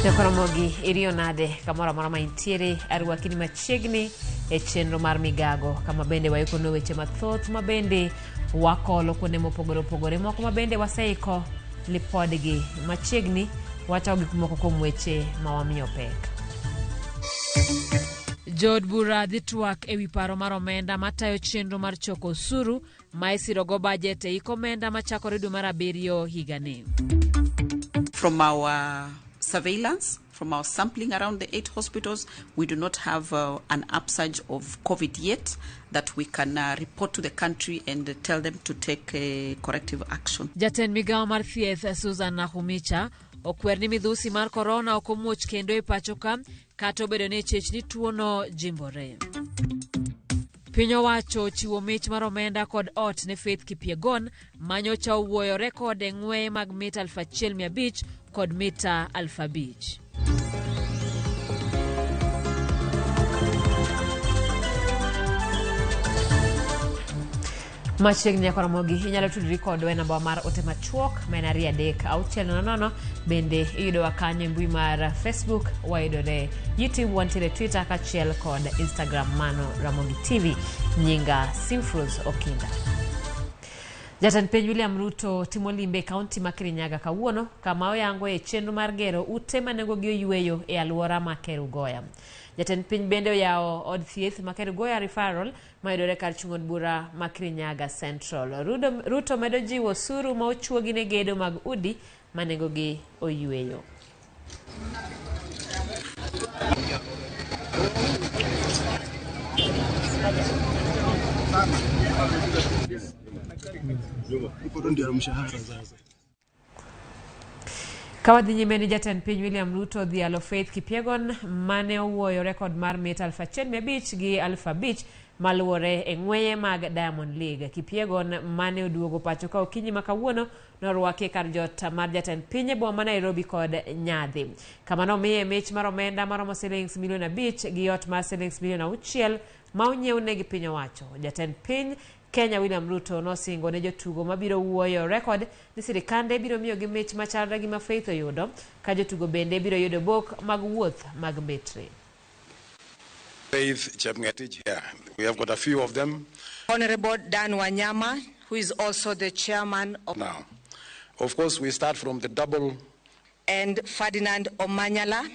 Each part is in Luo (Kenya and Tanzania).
Jokoromogi iriyo nade kamoro amora ma intiere arwakini machiegni e chenro mar migago kama bende waikono weche mathoth ma bende wakolo kuonde mopogore opogore moko ma bende waseiko lipodgi machiegni wachako gik moko kuom weche ma wamiyo pek. Jood bura dhi twak ewi paro mar omenda matayo chenro mar choko osuru ma isirogo bajet e hik omenda machakore dwe mar abiriyo higani. From our surveillance, from our sampling around the 8 hospitals, we do not have an upsurge of COVID yet that we can report to the country and tell them to take corrective action. Jatend migawo mar thieth Susan Nakhumicha okwer ni midhusi mar korona ok omuoch kendo e pacho ka kata obedo ni chich ni tuono jimbore. Piny owacho ochiwo mich mar omenda kod ot ne Faith Kipyegon manyocha owuoyo rekod e ng'weye mag mita 1500 kod mita 5000. Machiegni nyaka Ramogi inyalo tudri kodwa e namba mar ote machuok ma en 23600. Bende iyudowa kanyo e mbui mar Facebook, wayudore YouTube, wantiere Twitter kaachiel kod Instagram mano Ramogi TV. Nyinga Simfruz Okinda. Jatend piny William Ruto timo limbe e kaunti ma Kirinyaga kawuono kama oyango e chenro mar gero ute ma nengogi oyweyo e alwora ma Kerugoya. Jatend piny bende oyawo od thieth ma Kerugoya Referral mayudore kar chung' od bura ma Kirinyaga Central. Ruto medo jiwo osuru ma ochuogi ne gedo mag udi ma nengogi oyweyo. Ka wadhi nyime ni jatend piny William Ruto odhialo Faith Kipyegon mane owuoyo rekod mar mita 1500 gi 5000 maluwore e ng'weye mag Diamond League. Kipyegon mane oduogo pacho ka okinyi ma kawuono norwaki e kar jot mar jatend piny e boma ma Nairobi kod nyadhi. Kama nomiye mich mar omenda maromo silings milion 5 gi ot mar silings milion 6 ma onyiew gi piny owacho. Jatend piny Kenya William Ruto nosingo ne jotugo mabiro wuoyo rekod ni sirikande biro miyogi mich machalre gi ma Faith oyudo, ka jotugo bende biro yudo bok mag wuoth mag mbetre. Faith Chepngetich here. We have got a few of them. Honorable Dan Wanyama, who is also the chairman of... Now, of course, we start from the double... And Ferdinand Omanyala,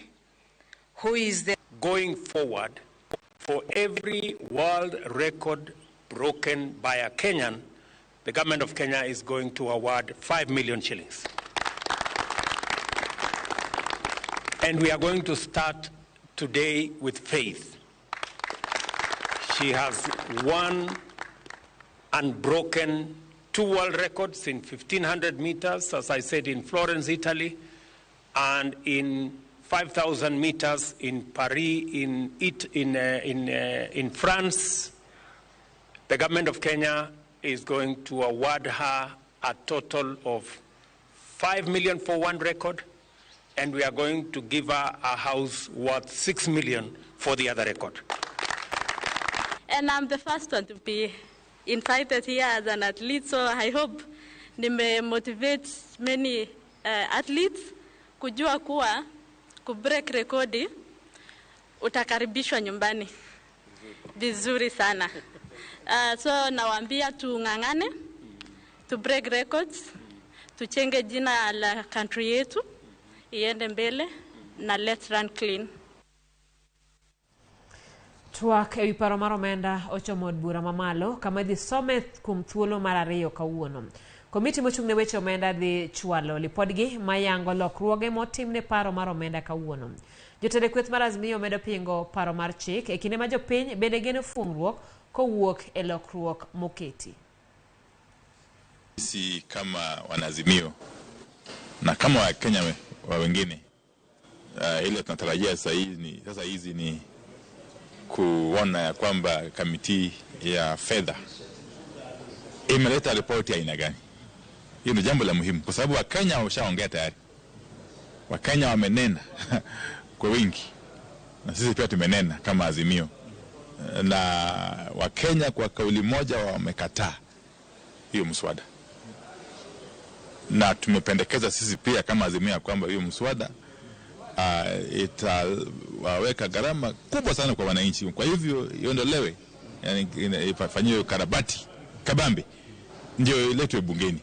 who is the... Going forward, for every world record broken by a Kenyan, the government of Kenya is going to award 5 million shillings. And we are going to start today with Faith. She has won and broken 2 world records in 1,500 meters, as I said, in Florence, Italy, and in 5,000 meters in Paris, in France. The government of Kenya is going to award her a total of 5 million for one record, and we are going to give her a house worth 6 million for the other record. And I'm the first one to be invited here as an athlete, so I hope nime motivate many athletes kujua kuwa ku break rekodi utakaribishwa nyumbani vizuri sana. So nawaambia tung'ang'ane, to break records, tuchenge jina la country yetu iende mbele na let's run clean. Twak ewi paro mar omenda ochomo od bura mamalo kama idhi some kuom thuolo mar 2 kawuono. Komiti mochung' ne weche omenda dhi chwalo lipodgi mayango lokruoge motim ne paro mar omenda kawuono. Jotend kweth mar Azimio medo pingo paro mar chik e kinde ma jopiny bende geno fungruok kowuok e lokruok moketi. Sisi kama wanaazimio na kama Wakenya wa wengine, ile tunatarajia sasa hizi ni kuona ya kwamba kamiti ya fedha imeleta ripoti ya aina gani. Hiyo ni jambo la muhimu kwa sababu Wakenya wameshaongea tayari. Wakenya wamenena kwa wingi na sisi pia tumenena kama Azimio, na Wakenya kwa kauli moja wamekataa hiyo mswada, na tumependekeza sisi pia kama Azimio kwamba hiyo mswada Itaweka gharama kubwa sana kwa wananchi. Kwa hivyo iondolewe, yani ifanyiwe karabati kabambe ndio iletwe bungeni.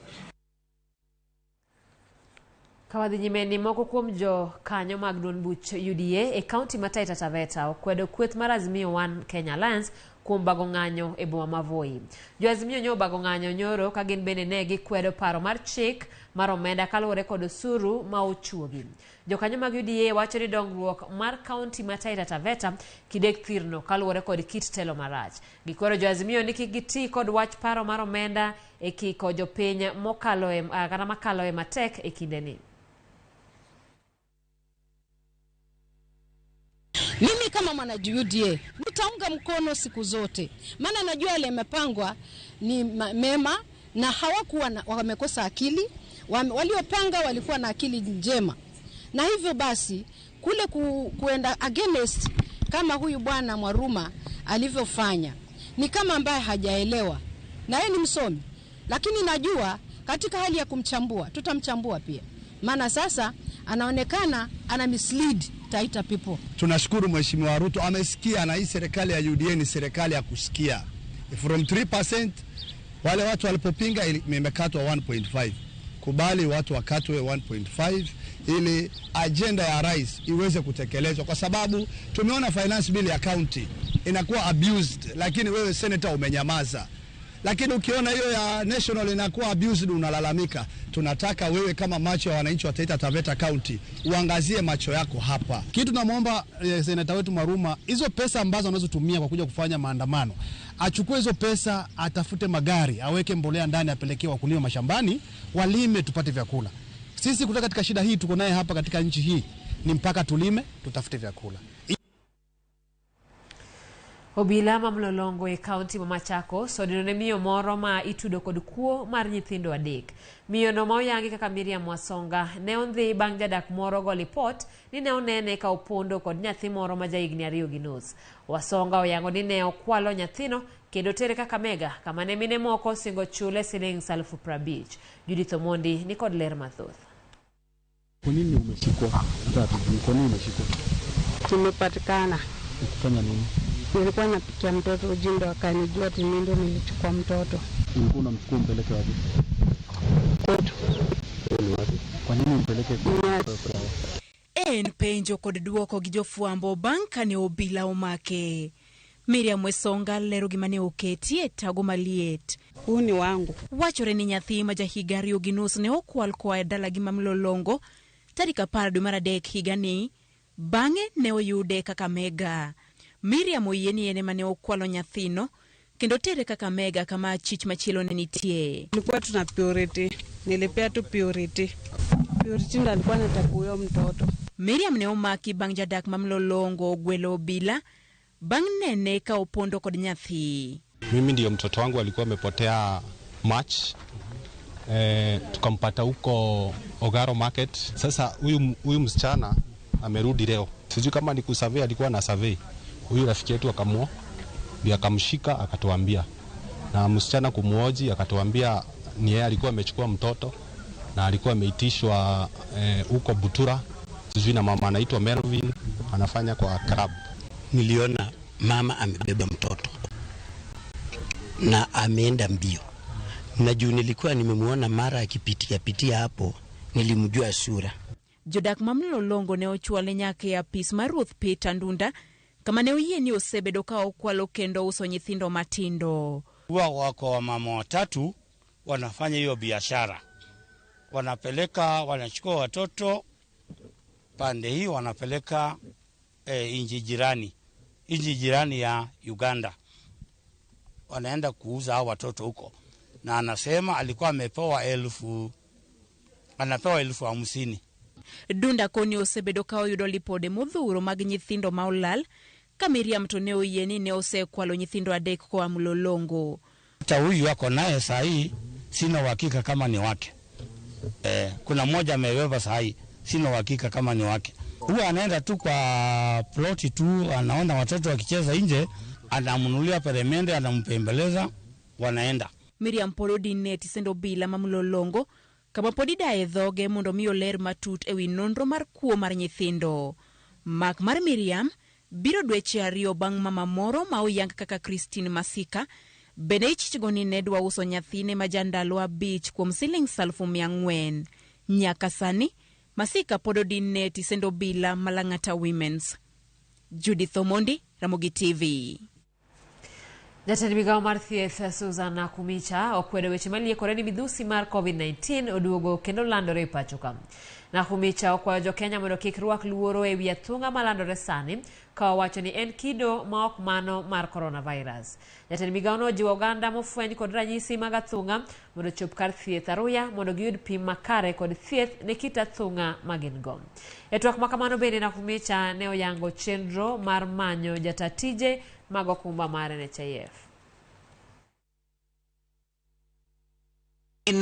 Kawadhi nyime ni moko kuom jo kanyo mag duond buch UDA e kaunti ma Taita Taveta okwedo kweth mar Azimio One Kenya Alliance kuom bago ng'anyo e boma ma Voi. Jo Azimio nyo obago ng'anyo nyoro ka gin bende ne gikwedo paro mar chik mar omenda kaluwore kod osuru ma ochuogi. Jokanyo mag UDA wacho ni dongruok mar kaunti ma Taita Taveta kidek thirno kaluwore kod kit telo marach. Gikwero jo Azimio ni kik giti kod wach paro mar omenda e kiko jopiny mokalo e, kata makalo e matek e kindeni. Mimi kama mwana UDA nitaunga mkono siku zote, maana najua yale yamepangwa ni mema na hawakuwa wamekosa akili. Waliopanga walikuwa na akili njema, na hivyo basi kule kuenda against kama huyu bwana Mwaruma alivyofanya ni kama ambaye hajaelewa, na yeye ni msomi, lakini najua katika hali ya kumchambua tutamchambua pia, maana sasa anaonekana ana mislead Taita people. Tunashukuru Mheshimiwa Ruto amesikia, na hii serikali ya UDA ni serikali ya kusikia. From 3% wale watu walipopinga imekatwa 1.5. Kubali watu wakatwe 1.5 ili agenda ya rais iweze kutekelezwa, kwa sababu tumeona finance bill ya county inakuwa abused, lakini wewe senator umenyamaza. Lakini ukiona hiyo ya national inakuwa abused unalalamika. Tunataka wewe kama macho ya wananchi wa Taita Taveta County uangazie macho yako hapa. Kitu tunamwomba seneta wetu Mwaruma, hizo pesa ambazo anazotumia kwa kuja kufanya maandamano, achukue hizo pesa, atafute magari, aweke mbolea ndani, apelekee wakulima mashambani, walime tupate vyakula. Sisi kutoka katika shida hii tuko naye hapa katika nchi hii ni mpaka tulime tutafute vyakula. Obila ma Mlolongo e kaunti ma Machakos odino ne miyo moro ma itudo kod kuo mar nyithindo adek. Miyo no ma oyangi kaka Miriam Wasonga ne ondhi bang' jadak moro go lipot ni ne onene ka opondo kod nyathi moro ma jahigni 2.5. Wasonga oyango ni ne okwalo nyathino kendo tere Kakamega kama ne mine moko osingo chule siling 50,000. Judith Omondi ni kod ler mathoth. Kwa nini umeshikwa? Kwa nini umeshikwa? Tumepatikana. Ukifanya nini? Nilikuwa napikia mtoto uji ndo akanijua ati mimi ndo nilichukua mtoto. Ulikuwa unamchukua umpeleke wapi? Kwetu. Kwa nini umpeleke kwetu? En penjo kod duoko gi jofwambo bang' kane obila omake. Miriam Wesonga lero gima ne oketi e tago maliet. Huu ni wangu. Wachore ni nyathi ma jahiga 2.5 ne okwal koa e dalagi ma Mlolongo tarik 10 dwe mar 3 higani, bang'e ne oyude Kakamega. Miriam oyie ni en ema ne okwalo nyathino kendo tere Kakamega kama chich machielo ne nitie. Nilikuwa tuna Purity, nilipea tu Purity. Purity ndo alikuwa anataka huyo mtoto. Miriam ne omaki bang' jadak ma Mlolongo ogwelo obila bang' nene ka opondo kod nyathi. Mimi ndiyo mtoto wangu alikuwa amepotea March. Tukampata huko Ogaro Market. Sasa huyu msichana amerudi leo. Sijui kama ni kusurvey, alikuwa na survey. Huyu rafiki yetu akamua, akamshika akatuambia. Na msichana kumuoji akatuambia ni yeye alikuwa amechukua mtoto na alikuwa ameitishwa huko Butura. Sijui na mama anaitwa Melvin, anafanya kwa club. Niliona mama amebeba mtoto na ameenda mbio. Na juu nilikuwa nimemuona mara akipitia pitia hapo, nilimjua sura. Jodak ma Mlolongo ne ochwale nyaka e apis mar Ruoth Peter Ndunda kama ne oyie ni osebedo ka okwalo kendo uso nyithindo matindo. Huwa wako wamama watatu wanafanya hiyo biashara, wanapeleka, wanachukua watoto pande hii wanapeleka nchi jirani ya Uganda, wanaenda kuuza hao watoto huko. Na anasema alikuwa amepewa 50,000. Dunda koni osebedo ka oyudo lipode modhuro mag nyithindo ma olal ka Miriam to ne oyie ni ne osekwalo nyithindo 3 koa Mlolongo. Hata huyu wako naye saa hii sina uhakika kama ni wake. Kuna mmoja amebeba saa hii, sina uhakika kama ni wake. Huwa anaenda tu kwa ploti tu, anaona watoto wakicheza nje, anamnunulia peremende, anampembeleza, wanaenda. Miriam Polodi ne tisendo obila ma Mlolongo kama pod idaye dhoge mondo mi oler matut ewi nonro mar kuo mar nyithindo. Mak mar Miriam biro dweche ariyo bang' mama moro ma oyang kaka Christine Masika bende ichichgo ni ne dwa uso nyathine ma jandalo 5 kuom siling 400,000. Nyaka sani, Masika pod odinne e tisend obila ma Lang'ata Women's. Judith Omondi, Ramogi TV. Jatend migawo mar thieth Susan Nakhumicha okwedo weche maliekore ni midhusi mar COVID-19 oduogo kendo landore e pacho ka. Nakhumicha okwayo jo-Kenya mondo kik rwak luoro e wi athung'a malandore sani ka owacho ni en kido ma ok mano mar coronavirus. Jatend migawono ojiwo oganda mofweny kod ranyisi mag athung'a mondo ochop kar thieth aruya mondo giyud pim makare kod thieth ne kit athung'a ma gin go. E twak ma kamano bende Nakhumicha ne oyango chenro mar manyo jata tije mag okumba mar NHIF. In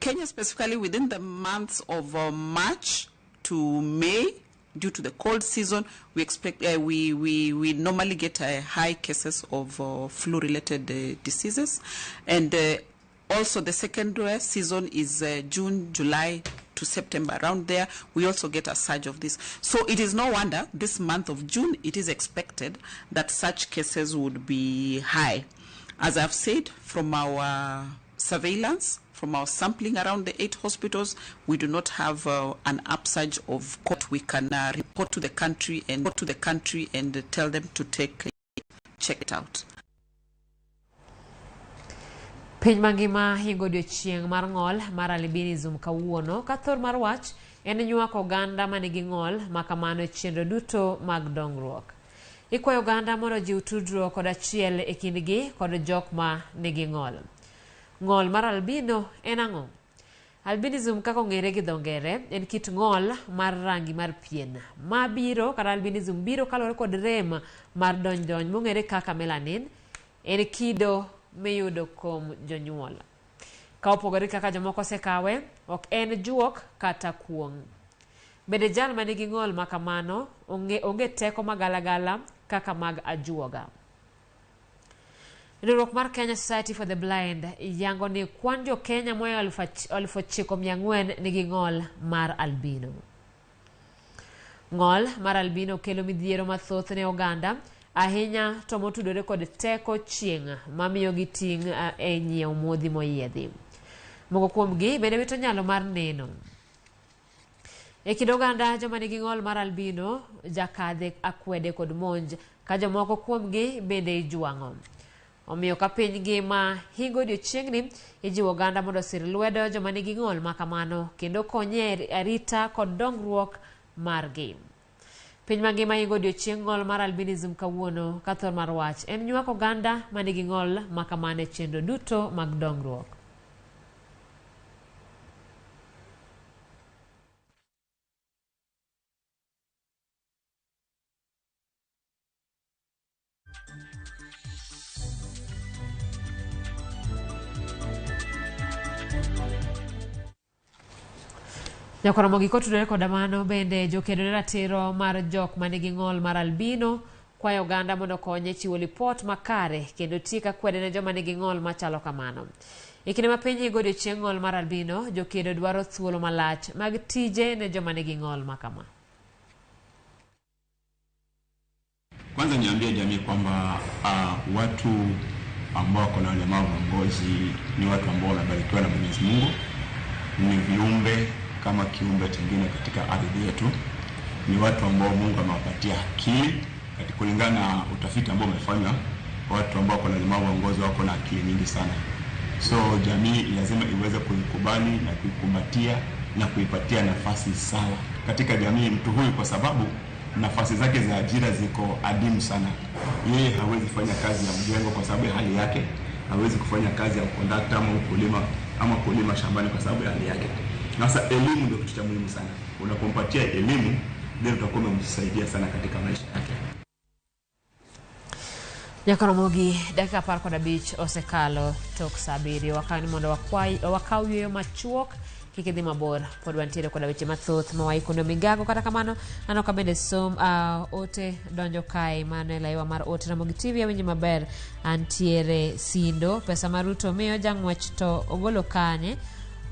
Kenya specifically, within the months of March to May, due to the cold season, we expect, we normally get high cases of flu-related diseases, and also the second season is June, July to September. Around there, we also get a surge of this. So it is no wonder this month of June, it is expected that such cases would be high. As I've said, from our surveillance, from our sampling around the 8 hospitals, we do not have an upsurge of COVID. We can report to the country and tell them to check it out. Piny mangima hingo odiochieng' mar ng'ol mar albinism kawuono ka thor mar wach en nywako oganda manigi ng'ol ma kamano e chenro duto mag dongruok. Ikwayo oganda mondo ojiw tudruok kod achiel e kindgi kod jok ma nigi ng'ol. Ng'ol mar albino en ang'o? Albinism kaka ong'ere gi dho ngere en kit ng'ol mar rangi mar pien ma biro kata albinism biro kaluwore kod rem mar donjdonj mong'ere kaka melanin. En kido miyudo kuom jonyuol. Ka opogore kaka jomoko osekawe, ok en juok kata kuong'. Bende jal manigi ng'ol ma kamano onge teko magalagala kaka mag ajuoga. Riwruok mar Kenya Society for the Blind yango ni kwan jo Kenya moya 9,400 nigi ng'ol mar albino. Ng'ol mar albino kelo midhiero mathoth ne oganda, ahinya to motudore kod teko chieng' mamiyo gi ting' e nyiewo modhi moyiedhi. Moko kuomgi bende wito nyalo mar neno. E kind oganda joma nigi ng'ol mar albino jakadhe akwede kod monj ka jomoko kuomgi bende ijwang'o. Omiyo ka piny ngima hingo odiochieng'ni, ijiwo oganda mondo osir lwedo joma nigi ng'ol ma kamano kendo konye arita kod dongruok margi. Piny mangima hingo odiochieng' ng'ol mar albinism kawuono ka thor mar wach en nywako oganda manigi ng'ol ma kamano e chenro duto mag dongruok. Nyakoromogi kotudore koda mano bende jokedo ne ratiro mar jok manigi ng'ol mar albino kwayo oganda mondo okonye chiwo lipot makare kendo tiek akwede ne joma nigi ng'ol machalo kamano. E kinde ma piny higo odiochieng' ng'ol mar albino, jokedo dwaro thuolo malach mag tije ne joma nigi ng'ol makama. Kwanza niambie jamii kwamba watu ambao wako na ulemavu wa ngozi ni watu ambao wamebarikiwa na Mwenyezi Mungu, ni viumbe kama kiumbe kingine katika ardhi yetu, ni watu ambao Mungu amewapatia akili. Katika kulingana na utafiti ambao umefanywa, watu ambao wako na ulemavu wa ngozi wako na akili nyingi sana. So jamii lazima iweze kuikubali na kuikumbatia na kuipatia nafasi sawa katika jamii mtu huyu, kwa sababu nafasi zake za ajira ziko adimu sana. Yeye hawezi fanya kazi ya mjengo kwa sababu ya hali yake, hawezi kufanya kazi ya kondakta ama ukulima ama kulima shambani kwa sababu ya hali yake. Sasa elimu ndio kitu cha muhimu sana. Unapompatia elimu ndio utakuwa umemsaidia sana katika maisha yake. Nyakoromogi dakika 15 osekalo tok 7 wakani mondo wakaw yueyo machuok kik idhi mabor. Pod wantiere koda weche mathoth ma waikono migago. Kata kamano aneno ka bende som ote donjo kae mano e laiwa mar ote Ramogi TV. Awinji maber, antiere Sindo. Pesa ma Ruto miyo jang'wech to ogolo kanye?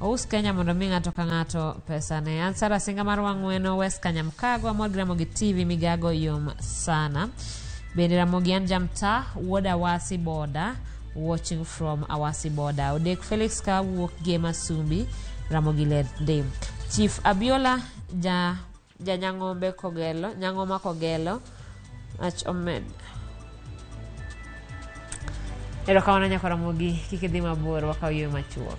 Ous Kenya mondo mi ng'ato ka ng'ato pesane. An Sara Singa mar Wang'weno, West Kanyamkago, amor gi Ramogi TV migago yom sana. Bende Ramogi an Jamta, wuod Awasi Boda, watching from Awasi Boda. Odek Felix ka wuok Gema Sumbi, Ramogi ler ndi. Chief Abiola ja ja Nyang'ombe Kogelo, Nyang'oma Kogelo, ach omed. Erokamano nyako Ramogi, kik idhi mabor, wakaw yweyo machuok.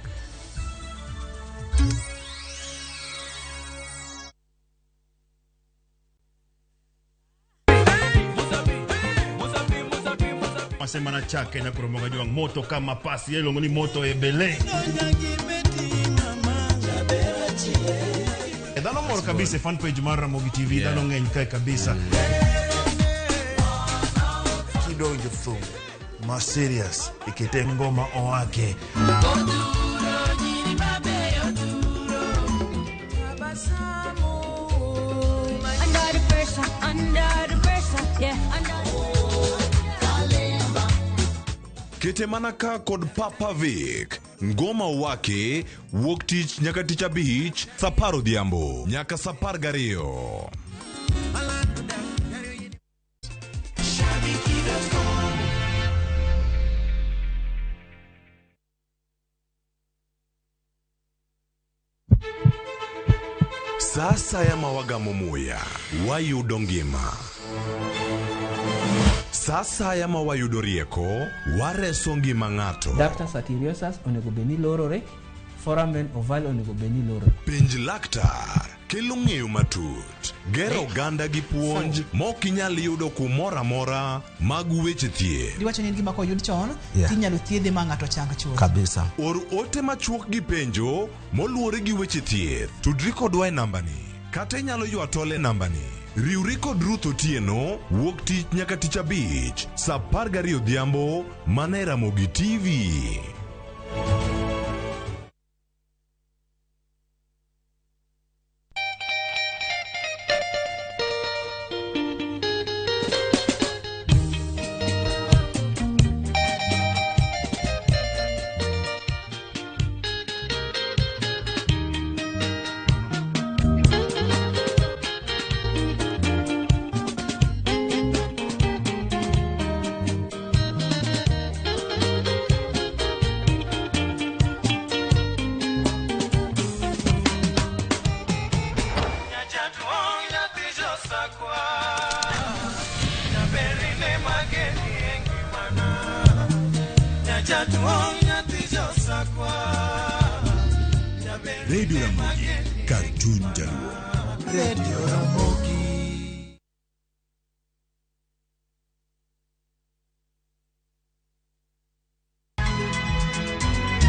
Masema na chake na kuromoga jwang moto kama pasi yelongo ni moto ebele. Dhano mor kabisa e fan page mar Ramogi TV, dhano ng'eny kae kabisa. Kidonjo thum ma serious ikete ngoma owake. Under the pressure, under the pressure, yeah, under. Kete mana ka kod Papa Vic. Ngoma wake wuok tich nyaka tich abich saa apar odhiambo nyaka saa apar gariyo. Sa asaya ma wagamo muya, wayudo ngima. Sa asaya ma wayudo rieko, wareso ngima ng'ato. Ductus arteriosus onego bed ni lorore, foramen ovale onego bed ni lorore. Penj laktar kelo ng'eyo matut, gero oganda gi puonj mok inyal yudo kumoro amora mag weche thieth. Diwacho ni en gima koyud chon Yeah. tinyalo thiedhe ma ng'ato chang chuth. Kabisa. Or ote machuok gi penjo moluwore gi weche thieth. Tudri kodwa e nambani kata inyalo ywa tol e nambani. Riwri kod Ruth Otieno wuok tich nyaka tich abich saa 12 odhiambo mana e Ramogi TV. Radio Ramogi, Cartoon Jaluo. Radio Ramogi.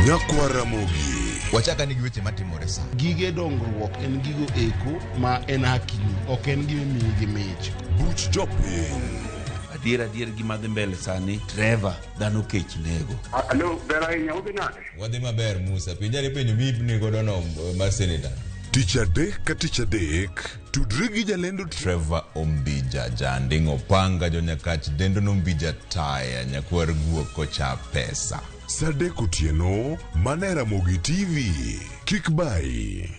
Nyakwa Ramogi. Wachaka ni gi weche matimore sa. Gige dongruok en gigo eko ma en hakini, ok en gima imiyi gi mich. Buch jopiny. Adier adier gima dhi mbele sani, Trevor, dhano kech nego. Alo, ber ahinya, udhi nade? Wadhi maber Musa, penjari penjo miipni godo no mar seneta. Tich adek ka tich adek, tudri gi jalendo Trevor Ombija, janding opanga jonyakach dendo nombija taya nyakwar guok kocha pesa. Saa adek otieno, mana e Ramogi TV. Kik bayi.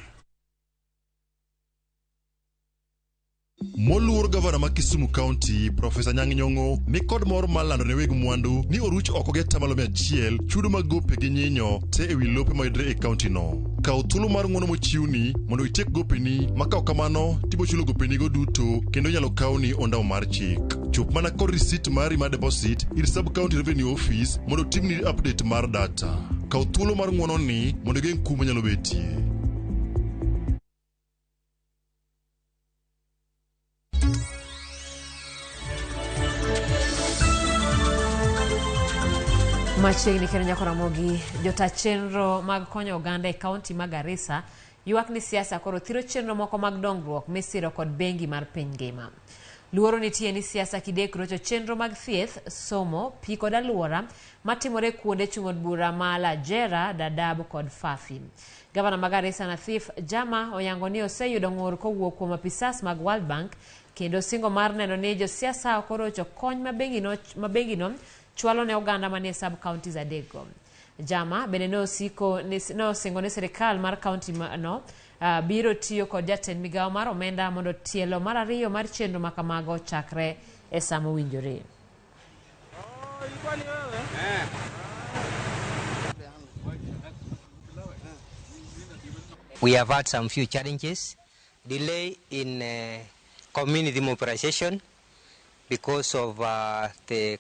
Moluor gavana ma Kisumu County, Profesa Anyang' Nyong'o ni kod mor mar lando ne weg mwandu ni oruch oko gi atamalo 100 chudo mag gope gi nyinyo te ewi lope mayudore e kaunti no. Kaw thuolo mar ng'uono mochiwni mondo itiek gopeni ma ka ok kamano tibochulo gopenigo duto kendo inyalo kawni ondamo mar chik. Chop mana kod risit mari mar deposit ir Sub County Revenue Office mondo otimni update mar data. Kaw thuolo mar ng'uono ni mondo igeng' kum manyalo betie. Machiegni kendo nyako Ramogi, jota chenro mag konyo oganda e kaunti ma Garissa ywak ni siasa koro thiro chenro moko mag dongruok misiro kod bengi mar piny ngima. Luoro nitie ni siasa kidek rocho chenro mag thieth, somo, pi kod alwora matimore kuonde chung' od bura ma Lajera, Dadaab kod Fafi. Gavana ma Garissa Nathif Jama oyango ni oseyudo ng'ur kowuok kuom apisas mag World Bank kendo singo mar neno ni josiasa ok orocho kony ma bengino chwalo ne oganda manie sub counties adekgo. Jama bende ne osiko ne osingo ni sirikal mar kaunti no biro tiyo kod jatend migawo mar omenda mondo tielo mar ariyo mar chenro ma kamago ochakre e sa mowinjore. We have had some few challenges, delay in community mobilization because of the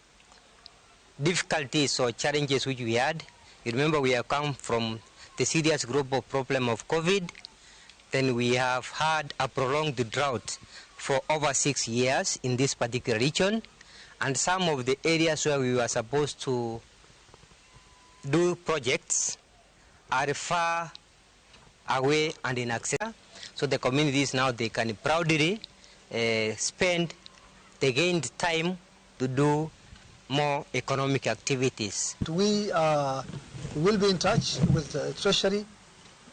difficulties or challenges which we had. You remember we have come from the serious global problem of COVID. Then we have had a prolonged drought for over 6 years in this particular region. And some of the areas where we were supposed to do projects are far away and inaccessible. So the communities now, they can proudly spend the gained time to do more economic activities. We will be in touch with the Treasury,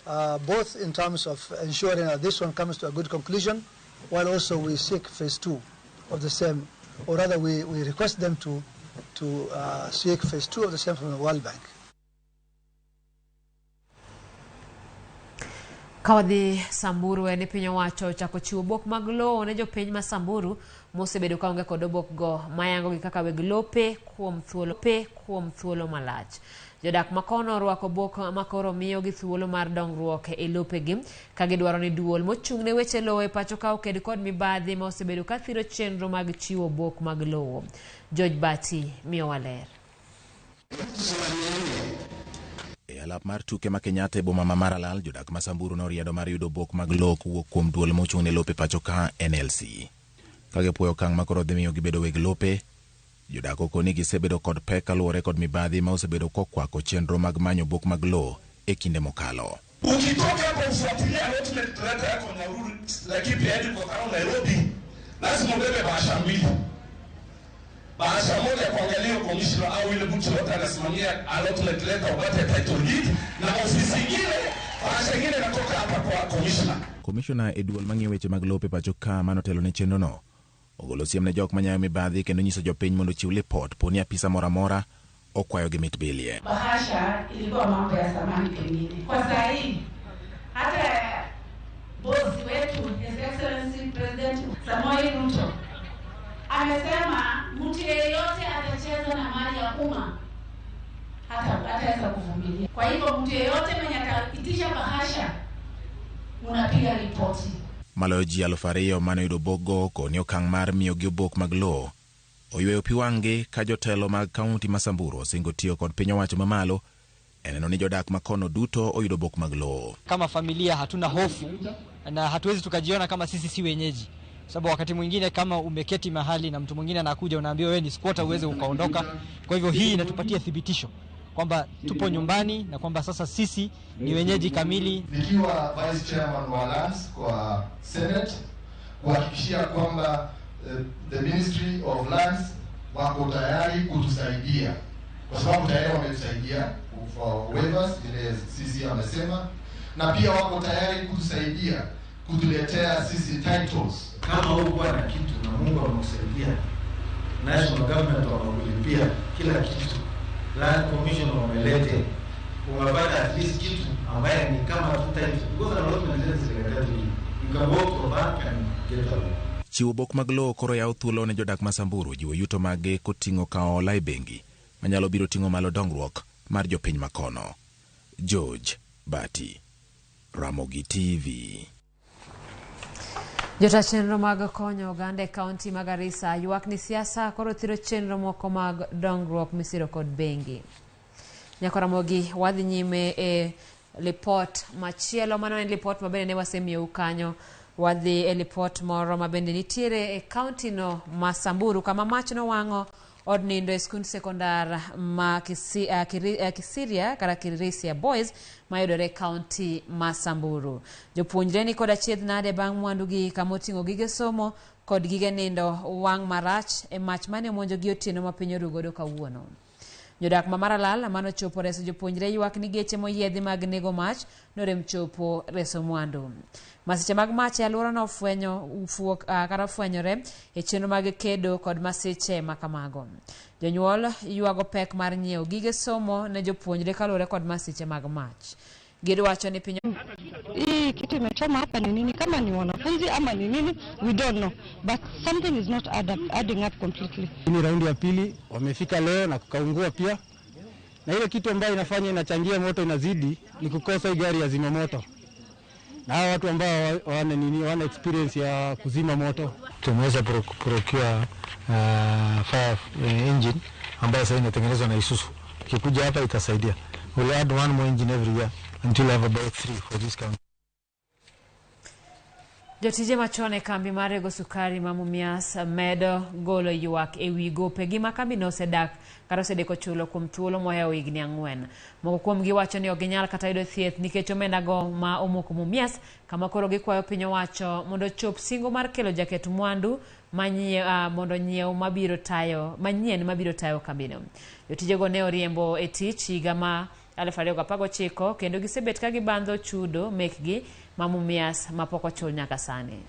both in terms of ensuring that this one comes to a good conclusion, while also we seek phase 2 of the same, or rather we request them to seek phase 2 of the same from the World Bank. Kawadhi Samburu en piny owacho ochako chiwo obok mag lowo ne jopiny ma Samburu mosebedo kaonge kod obok go mayango gi kaka weg lope kuom thuolo malach. Jodak makono orwako obok makoro miyo gi thuolo mar dongruok e lopegi ka gidwaro ni duol mochung' ne weche lowo e pacho ka oked kod mibadhi ma osebedo ka thiro chenro mag chiwo obok mag lowo. George Bati miyo waler. E alap mar tuke ma Kenyatta e boma ma Maralal, jodak ma Samburu noriedo mar yudo obok mag lowo kowuok kuom duol mochung' ne lope pacho ka NLC. Ka gipuoyo okang' ma koro dhi miyo gibedo weg lope, jodak okoni gisebedo kod pek kaluwore kod mibadhi ma osebedo kokwako chenro mag manyo obok mag lowo e kinde mokalo. Ukitoka hapo ufuatilia allotment letter yako Nyahururu, Laikipia hadi kwa Nairobi, lazima ubebe bahasha mbili. Bahasha moja kuangalia commissioner au ile buchi yote anasimamia allotment letter upate title deed, na ofisi nyingine bahasha nyingine inatoka hapa kwa commissioner. Commissioner e duol mang'iyo weche mag lope pacho ka manotelo ne chenro no ogolo siem ne jok manyayo mibadhi kendo nyiso jopiny mondo ochiw lipot poni apisa moro amora okwayo gi mit bilie. Bahasha ilikuwa mambo ya zamani pengine. Kwa saa hii hata bosi wetu His Excellency President Samoei Ruto amesema mtu yeyote atacheza na mali ya umma hataweza kuvumilia. Kwa hivyo mtu yeyote mwenye ataitisha bahasha unapiga ripoti. Maloyo ji 2,000 mane oyudo obokgo koni okang' mar miyogi obok mag lowo oyweyo pi wang'gi ka jotelo mag kaunti ma Samburu osingo tiyo kod piny owacho mamalo e neno ni jodak makono duto oyudo obok mag lowo. Kama familia hatuna hofu na hatuwezi tukajiona kama sisi si wenyeji, sababu wakati mwingine kama umeketi mahali na mtu mwingine anakuja unaambiwa wewe ni squatter uweze ukaondoka. Kwa hivyo hii inatupatia thibitisho kwamba tupo nyumbani na kwamba sasa sisi ni wenyeji kamili. Nikiwa Vice Chairman wa Lands kwa Senate, kuhakikishia kwamba the Ministry of Lands wako tayari kutusaidia, kwa sababu tayari wametusaidia for waivers vile sisi amesema, na pia wako tayari kutusaidia kutuletea sisi titles. Kama hukuwa na kitu na Mungu amekusaidia, national government wamekulipia kila kitu, Land Commission wamelete, umepata at least kitu ambaye ni kama tu title, because allotment letters is like a title. You can go to a bank and get a loan. Chiwo obok mag lowo koro yawo thuolo ne jodak ma Samburu jiwo yuto mage koting'o kawo hola e bengi manyalo biro ting'o malo dongruok mar jopiny makono. George Bati, Ramogi TV. Jota chenro mag konyo oganda e kaunti ma Garissa ywak ni siasa koro thiro chenro moko mag dongruok misiro kod bengi. Nyako Ramogi wadhi nyime e lipot machielo, mano en lipot mabende ne wasemiyou kanyo. Wadhi e lipot moro mabende nitiere e kaunti no ma Samburu kama mach nowang'o od nindo e skund sekondar ma Kisiria kata Kirisia Boys mayudore e kaunti ma Samburu. Jopuonjre ni kod achiedh nade bang' mwandugi kama oting'o gige somo kod gige nindo wang' marach e mach mane omonjogi otieno ma piny oru godo kawuono. Jodak ma Maralal manochopo reso jopuonjre ywak ni geche moyiedhi mag nego mach norem chopo reso mwandu. Masiche mag mach e alworano kata ofwenyore e chenro mag kedo kod masiche makamago. Jonyuol ywago pek mar nyiewo gige somo ne jopuonjre kaluwore kod masiche mag mach. Giwacho ni piny Hii kitu imechoma hapa ni nini? Kama ni wanafunzi ama ni nini, we don't know, but something is not adding up completely. Ni raundi ya pili wamefika leo na kukaungua pia, na ile kitu ambayo inafanya inachangia moto inazidi ni kukosa hii gari ya zima moto, na hawa watu ambao hawana experience ya kuzima moto. Tumeweza procure fire engine ambayo sasa inatengenezwa na Isuzu. Ikikuja hapa itasaidia. We'll add one more engine every year until we have about 3 for this county. Jotije machon e kambi mar rego sukari ma Mumias medo golo ywak ewi gopegi ma kambino osedak kata osedeko chulo kuom thuolo mohewo higni 4. Moko kuomgi wacho ni ok ginyal kata yudo thieth nikech omendago ma omoko Mumias, kama koro gikwayo piny owacho mondo ochop singo mar kelo jaket mwandu mondo nyiew mabiro tayo manyien mabiro tayo kambino. Jotijego ne oriembo e tich higa ma 2019 kendo gisebet ka gibandho chudo mekgi ma Mumias mapok ochul nyaka sani.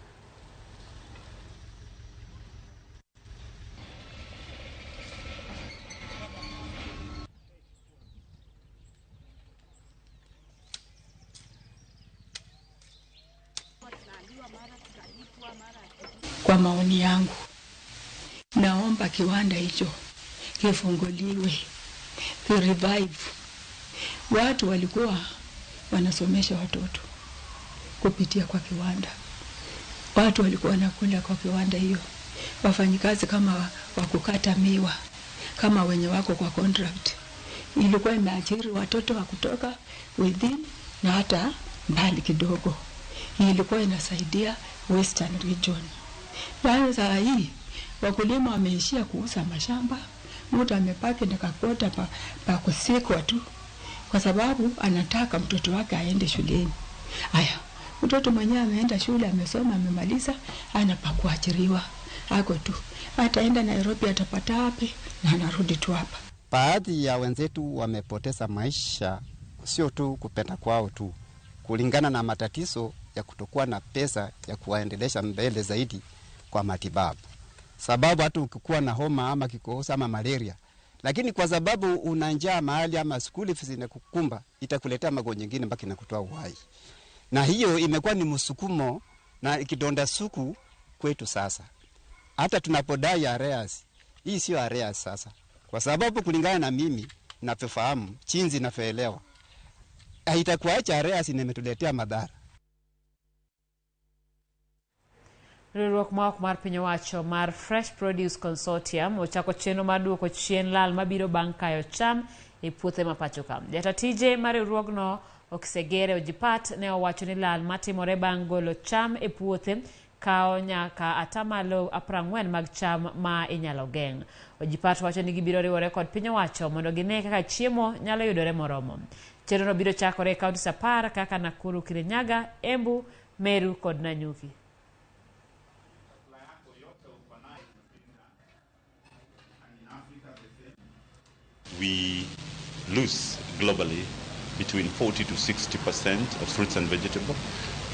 Kwa maoni yangu, naomba kiwanda hicho kifunguliwe, kirevive. Watu walikuwa wanasomesha watoto kupitia kwa kiwanda. Watu walikuwa wanakula kwa kiwanda hiyo. Wafanyikazi kama wakukata miwa, kama wenye wako kwa contract. Ilikuwa imeajiri watoto wa kutoka within na hata mbali kidogo. Ilikuwa inasaidia Western Region. Sasa hii wakulima wameishia kuuza mashamba, mtu amepaki na kakota pa kusikwa tu, kwa sababu anataka mtoto wake aende shuleni. Aya, mtoto mwenyewe ameenda shule, amesoma, amemaliza, ana pa kuajiriwa, ako tu. Ataenda Nairobi atapata wapi na anarudi tu hapa. Baadhi ya wenzetu wamepoteza maisha sio tu kupenda kwao tu, kulingana na matatizo ya kutokuwa na pesa ya kuwaendelesha mbele zaidi kwa matibabu. Sababu hata ukikuwa na homa ama kikohozi ama malaria, lakini kwa sababu una njaa mahali ama school fees inakukumba, itakuletea magonjwa mengine mpaka inakutoa uhai. Na hiyo imekuwa ni msukumo na kidonda suku kwetu sasa. Hata tunapodai arrears, hii sio arrears sasa. Kwa sababu kulingana na mimi ninavyofahamu, chinzi ninavyoelewa, haitakuacha arrears imetuletea madhara. Riwruok ma ok mar piny owacho mar Fresh Produce Consortium ochako chenro mar duoko chien lal mabiro bang' kayo cham e puothe ma pacho ka. Jata tije mar riwruogno Okisegere Ojipat ne owacho ni lal matimore bang' golo cham e puothe kawo nyaka 40% mag cham ma inyalo geng'. Ojipat wacho ni gibiro riwore kod piny owacho mondo gine kaka chiemo nyalo yudore moromo. Chenrono biro chakore e kaunti 10 kaka Nakuru, Kirinyaga, Embu, Meru kod Nanyuki. We lose globally between 40 to 60% of fruits and vegetables,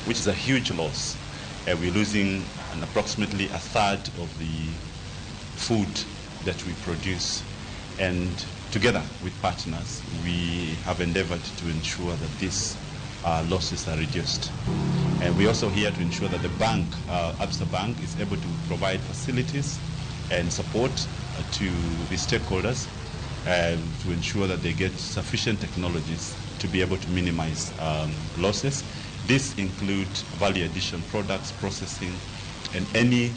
which is a huge loss. We're losing approximately a third of the food that we produce. And together with partners, we have endeavored to ensure that these losses are reduced. And we're also here to ensure that the bank, Absa Bank, is able to provide facilities and support to the stakeholders to ensure that they get sufficient technologies to be able to minimize losses. This includes value addition products, processing, and any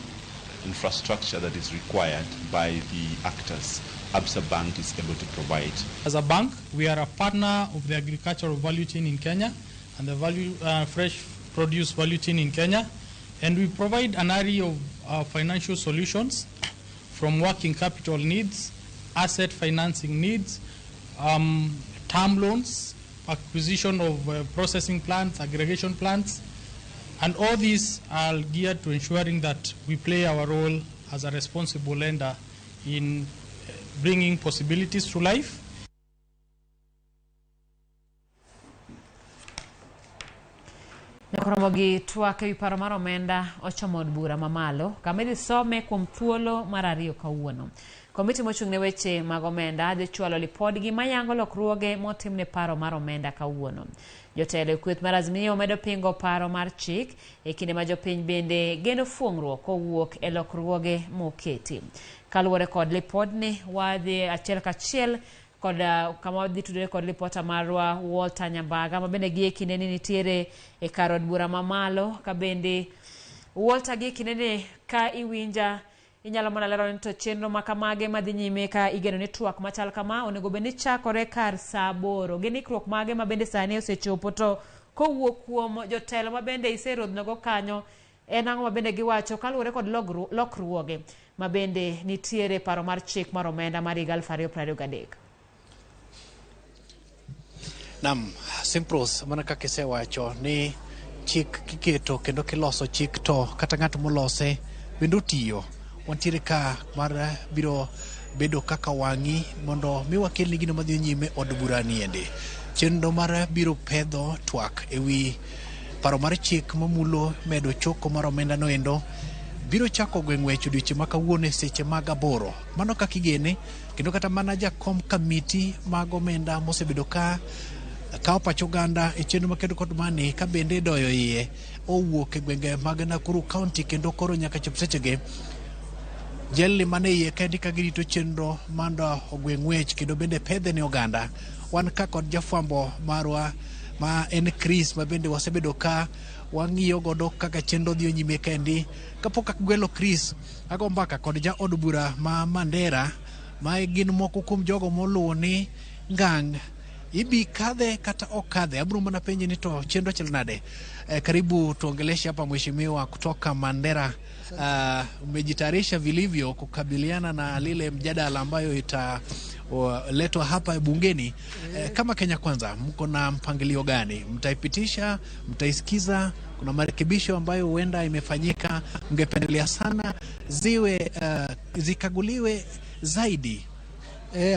infrastructure that is required by the actors Absa Bank is able to provide. As a bank, we are a partner of the agricultural value chain in Kenya and the fresh produce value chain in Kenya, and we provide an array of financial solutions from working capital needs, asset financing needs, term loans, acquisition of processing plants, aggregation plants, and all these are geared to ensuring that we play our role as a responsible lender in bringing possibilities to life. Ramogi twak ewi paro mar omenda ochomo od bura mamalo kama idhi some kuom thuolo mar ariyo kawuono. Komiti mochung' ne weche mag omenda dhi chwalo lipodgi mayango lokruoge motim ne paro mar omenda kawuono. Jotelo e kweth mar Azimio medo pingo paro mar chik e kinde ma jopiny bende geno fuong'ruok kowuok e lokruoge moketi. Kaluwore kod lipodni, wadhi achiel kachiel kod kama wadhi tudore kod ripota marwa Walter Nyambaga ma bende gie kindeni nitiere e kar od bura mamalo. Ka bende Walter, gie kindeni ka iwinja, inyalo mana lero ni to chenro ma kamage madhi nyime ka igeno ni twak machal kama onego bed ni chakore kar saa 8? Gin ikruok mage ma bende sani osechopo, to kowuok kuom jotelo ma bende iserodhnogo kanyo, en ang'o ma bende giwacho kaluwore kod lokruoge ma bende nitiere paro mar chik mar omenda mar higa 2023? Naam, Simpros, mana kaka isewacho ni chik kiketo kendo kiloso chik to kata ng'at molose bende otiyo. Wantiere ka mar biro bedo kaka wang'i mondo mi wakelni gino madhi nyime od bura niendi. Chenro mar biro pedho twak ewi paro mar chik mamulo medo choko mar omenda noendo biro chako gwe ng'wech odiochieng' ma kawuono e seche mag 8. Mano kaka igene, kendo kata mana jakom kamiti mag omenda mosebedo ka kawo pach oganda e chenro makedo kod mani ka bende doyo iye owuok e gwenge mag Nakuru County, kendo koro nyaka chop sechegi jelni mane iye kendi ka girito chenro mondo ogwe ng'wech kendo bende pedhe ne oganda. Wan ka kod jafwambo marwa ma en Chris, ma bende wasebedo ka wang'iyo godo kaka chenro dhi nyime kendi. Kapok agwelo Chris, ago mbaka kod jaod bura ma Mandera, ma gin moko kuom jogo moluwo ni ngang' ibi kadhe kata ok kadhe. Abiro mana penje ni to chenro chal nade. Karibu tuongeleshe hapa mheshimiwa kutoka Mandera. Umejitayarisha vilivyo kukabiliana na lile mjadala ambayo italetwa hapa bungeni? Kama Kenya Kwanza, mko na mpangilio gani? Mtaipitisha? Mtaisikiza? Kuna marekebisho ambayo huenda imefanyika, mngependelea sana ziwe zikaguliwe zaidi?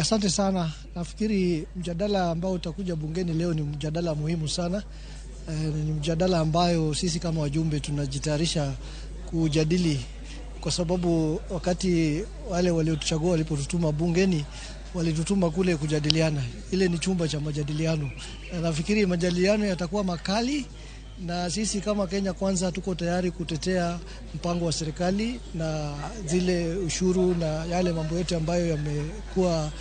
Asante sana. Nafikiri mjadala ambao utakuja bungeni leo ni mjadala muhimu sana. Ni mjadala ambayo sisi kama wajumbe tunajitayarisha kujadili, kwa sababu wakati wale waliotuchagua walipotutuma bungeni walitutuma kule kujadiliana. Ile ni chumba cha majadiliano. Na nafikiri majadiliano yatakuwa makali, na sisi kama Kenya Kwanza tuko tayari kutetea mpango wa serikali na zile ushuru na yale mambo yote ambayo yamekuwa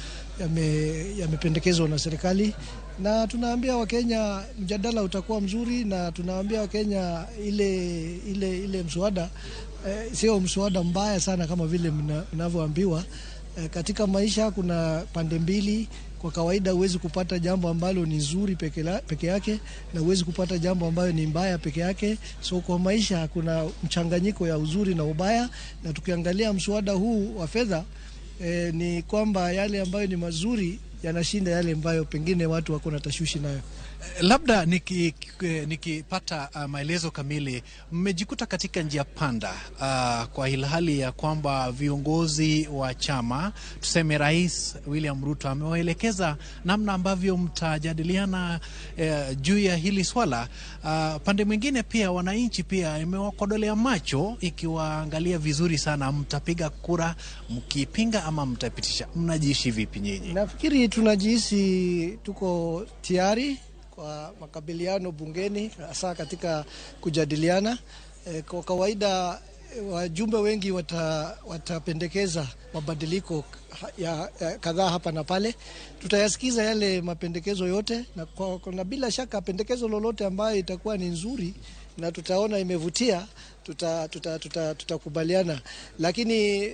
yamependekezwa na serikali. Na tunaambia Wakenya mjadala utakuwa mzuri, na tunaambia Wakenya ile mswada sio mswada mbaya sana kama vile mnavyoambiwa. Katika maisha kuna pande mbili. Kwa kawaida huwezi kupata jambo ambalo ni nzuri peke yake, na huwezi kupata jambo ambayo ni mbaya peke yake. So kwa maisha kuna mchanganyiko ya uzuri na ubaya, na tukiangalia mswada huu wa fedha ni kwamba yale ambayo ni mazuri yanashinda yale ambayo pengine watu wako na tashwishi nayo. Labda nikipata maelezo kamili, mmejikuta katika njia panda kwa ilhali ya kwamba viongozi wa chama, tuseme Rais William Ruto, amewaelekeza namna ambavyo mtajadiliana juu ya hili swala. Pande mwingine pia wananchi pia imewakodolea macho ikiwaangalia vizuri sana, mtapiga kura mkipinga ama mtapitisha? Mnajiishi vipi nyinyi? Nafikiri tunajihisi tuko tayari kwa makabiliano bungeni, hasa katika kujadiliana. Kwa kawaida wajumbe wengi watapendekeza mabadiliko ya kadhaa hapa na pale. Tutayasikiza yale mapendekezo yote, na bila shaka pendekezo lolote ambayo itakuwa ni nzuri na tutaona imevutia, tutakubaliana. Lakini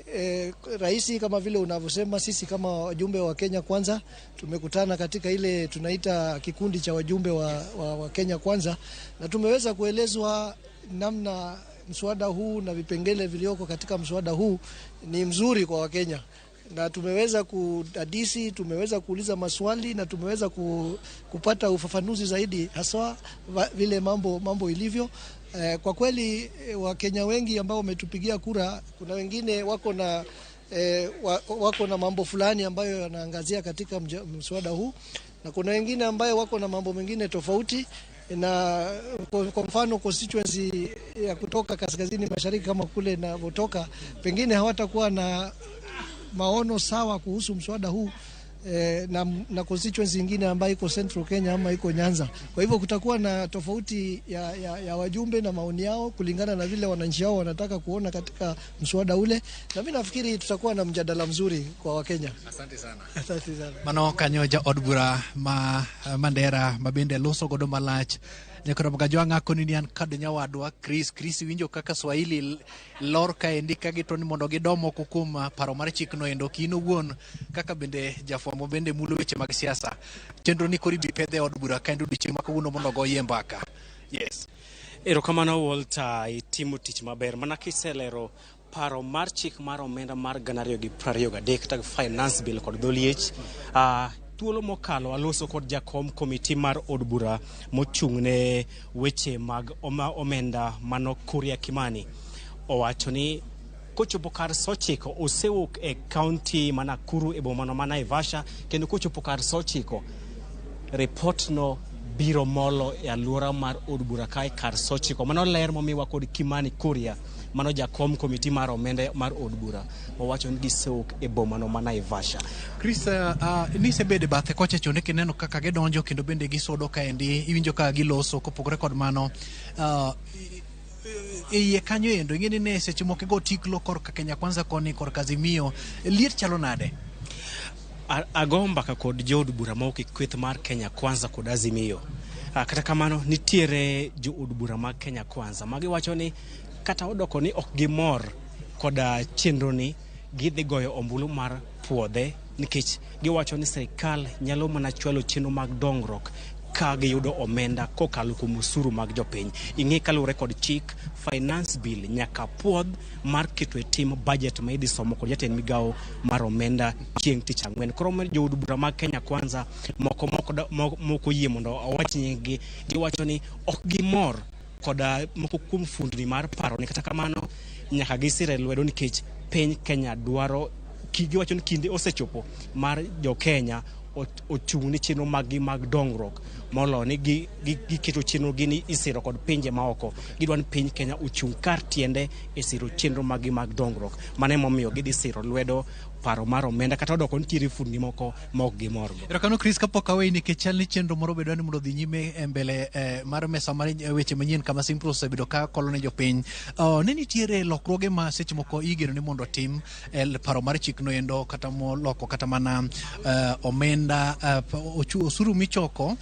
rais, kama vile unavyosema, sisi kama wajumbe wa Kenya Kwanza tumekutana katika ile tunaita kikundi cha wajumbe wa Kenya Kwanza, na tumeweza kuelezwa namna mswada huu na vipengele vilioko katika mswada huu ni mzuri kwa Wakenya. Na tumeweza kudadisi, tumeweza kuuliza maswali na tumeweza kupata ufafanuzi zaidi haswa vile mambo ilivyo. Kwa kweli Wakenya wengi ambao wametupigia kura, kuna wengine wako na mambo fulani ambayo yanaangazia katika mswada huu, na kuna wengine ambayo wako na mambo mengine tofauti. Na kwa mfano constituency ya kutoka kaskazini mashariki kama kule navyotoka, pengine hawatakuwa na maono sawa kuhusu mswada huu na constituency nyingine ambayo iko Central Kenya ama iko Nyanza. Kwa hivyo kutakuwa na tofauti ya wajumbe na maoni yao kulingana na vile wananchi wao wanataka kuona katika mswada ule, na mimi nafikiri tutakuwa na mjadala mzuri kwa Wakenya. Asante sana. Asante sana. Mano kanyo ja od bura ma Mandera ma bende loso godo malach nyakoro Kajwang' akoni ni an kod nyawadwa Chris. Chris winjo kaka Swahili lor kaendi ka gitwo ni mondo gido moko kuom paro mar chikno endo kin owuon kaka bende jafwambo bende mulo weche mag siasa. Chenro ni koro ibi pedhe e od bura kaendi odiochieng' ma kawuono mondo ogoye mbaka. Yes. Erokamano Walter, itimo tich maber mana kiselero paro mar chik mar omenda mar 2023 kata finance bill kod dholiech. Thuolo mokalo aloso kod jakom komiti mar od bura mochung' ne weche mag omenda mano Kuria Kimani. Owacho ni kochopo kar 9:00 osewuok e kaunti ma Nakuru e boma ma Naivasha, kendo kochopo kar 9:00 report no biro molo e aluora mar od bura kae kar 9:00. Mano ler momiwa kod Kimani Kuria, mano jakom komiti mar omenda mar od bura, owacho ni gisewuok e boma no ma Naivasha. Chris, nisebedo e bathe kocha chon kineno kaka gidonjo kendo bende gisodo kaendi, iwinjo ka giloso. Kopogore kod mano, e iye kanyo endo ing'e ni ne seche moko igo tiklo korka Kenya Kwanza koni korka Azimio, liet chalo nade? Ago mbaka kod jood bura mawuok e kweth mar Kenya Kwanza kod Azimio. Kata kamano nitiere jood bura mag Kenya Kwanza magiwacho ni kata odoko ni ok gimor koda chenro ni, gidhi goyo ombulu mar puodhe nikech giwacho ni sirikal nyalo mana chwalo chenro mag dongruok ka giyudo omenda kokalo kuom osuru mag jopiny. Ing'e kaluwore kod chik, finance bill nyaka puodh mar keto e tim budget ma idhi somo kod jatend migawo mar omenda chieng' tich ang'wen. Koro jood bura mag Kenya Kwanza moko oyie mondo owach nying-gi, giwacho ni ok gimor koda moko kuom fundni mar paro ni, kata kamano nyaka gisire lwedo nikech piny Kenya dwaro. Giwacho ni kinde osechopo mar jo Kenya ochung' ne chenro mag-gi mag dongruok molo ni giketo chenro gi ni isiro kod pinje maoko. Gidwa ni piny Kenya ochung' kar tiende e siro chenro mag-gi mag dongruok. Mano emomiyo gidhi siro lwedo paro mar omenda kata odoko nitiere fundni moko ma ok gimorgo. Erokamano Chris, kapok aweyi nikech chal ni chenro moro bedo ni mondo odhi nyime e mbele mar mesa mar weche manyien kama Simpro osebedo ka kolo ne jopiny. Ne nitiere lokruoge ma seche moko igeno ni mondo otim e paro mar chikno endo kata moloko kata mana omenda osuru michoko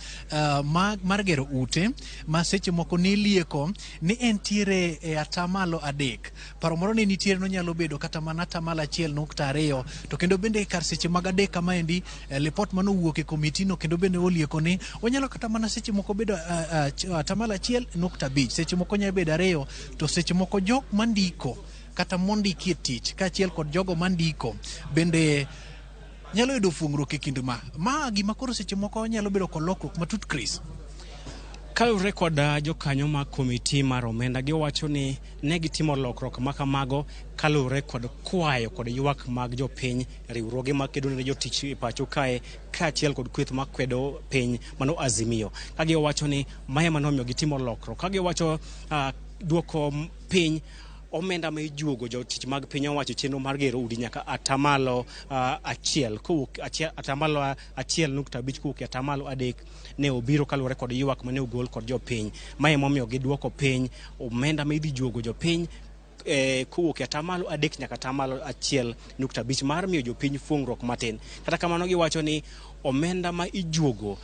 mar gero ute ma seche moko nilieko ni entiere e 3%. Paro moro ne nitiere nonyalo bedo kata mana 1.2, to kendo bende kar seche mag 3 kamaendi lipot manowuok e komiti no kendo bende olieko ni onyalo kata mana seche moko bedo 1.5, seche moko nyalo bedo 2, to seche moko jok mandiko kata mondiki e tich kaachiel kod jogo mandiko bende nyalo yudo fuongruok e kind ma gima koro seche moko nyalo bedo kod lokruok matut. Chris, kaluwore kod jokanyo mag komiti mar omenda, giwacho ni ne gitimo lokruok ma kamago kaluwore kod kwayo kod ywak mag jopiny, riwruoge makedo ne jotich e pacho kae kaachiel kod kweth makwedo piny mano Azimio. Ka giwacho ni mae manomiyo gitimo lokruok, ka giwacho duoko piny omenda ma ijuogo jotich mag piny owacho chenro mar gero udi nyaka 1% kowuok 1.5 kowuok 3% ne obiro kaluwore kod ywak mane ogol kod jopiny. Mae emomiyo giduoko piny omenda ma idhi juogo jopiny kowuok 3% nyaka 1.5 mar miyo jopiny fuongruok matin. Kata kamano giwacho ni omenda ma ijuogo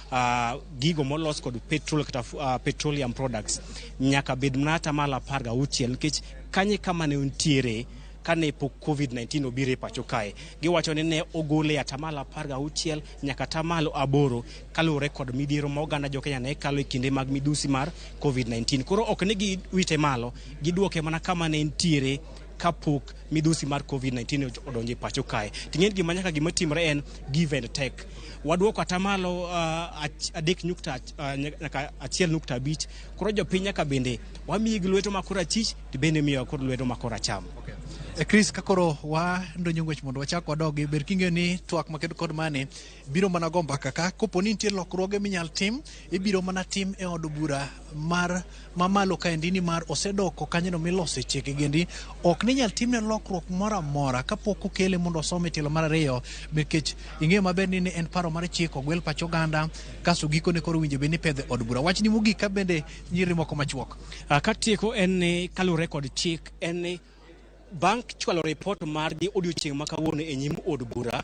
gigo molos kod petrol kata petroleum products nyaka bed mana 16% nikech kanye kama ne nitiere kane pok COVID-19 obiro e pacho kae. Giwacho ni ne ogole 16% nyaka 8% kaluwore kod midhiero ma oganda jo Kenya ne kalo e kinde mag midhusi mar COVID-19. Koro ok ni giwite malo, giduoke mana kama ne nitiere kapok midhusi mar COVID-19 odonjo e pacho kae. Ting'eni gima nyaka gima timre en give and take. Waduoko 3% nyaka 1.5. Koro jopiny nyaka bende wamiyi gi lweto ma korachich to bende miyowa kod lwedo ma koracham. Okay. Chris, kakoro wa ndonyo ng'wech mondo wachak wadogi, ber king'eyo ni twak makedo kod mane biro mana go mbaka ka kopo ni nitie lokruoge minyal tim, ibiro mana tim e od bura mar mamalo kaendi, nimar osedoko kanyono milose chike gendi, ok ni nyal timne lokruok moro amora kapok okele mondo osome tielo mar ariyo, nikech ing'eyo maber ni ne en paro mar chik ogwel pach oganda kasto gikone koro winjo bed ni pedhe od bura. Wachni mogik ka bende nyiri moko machuok. Katieko en ni kaluwore kod chik en ni bang' chwalo ripot margi odiochieng' ma kawuono e nyim od bura,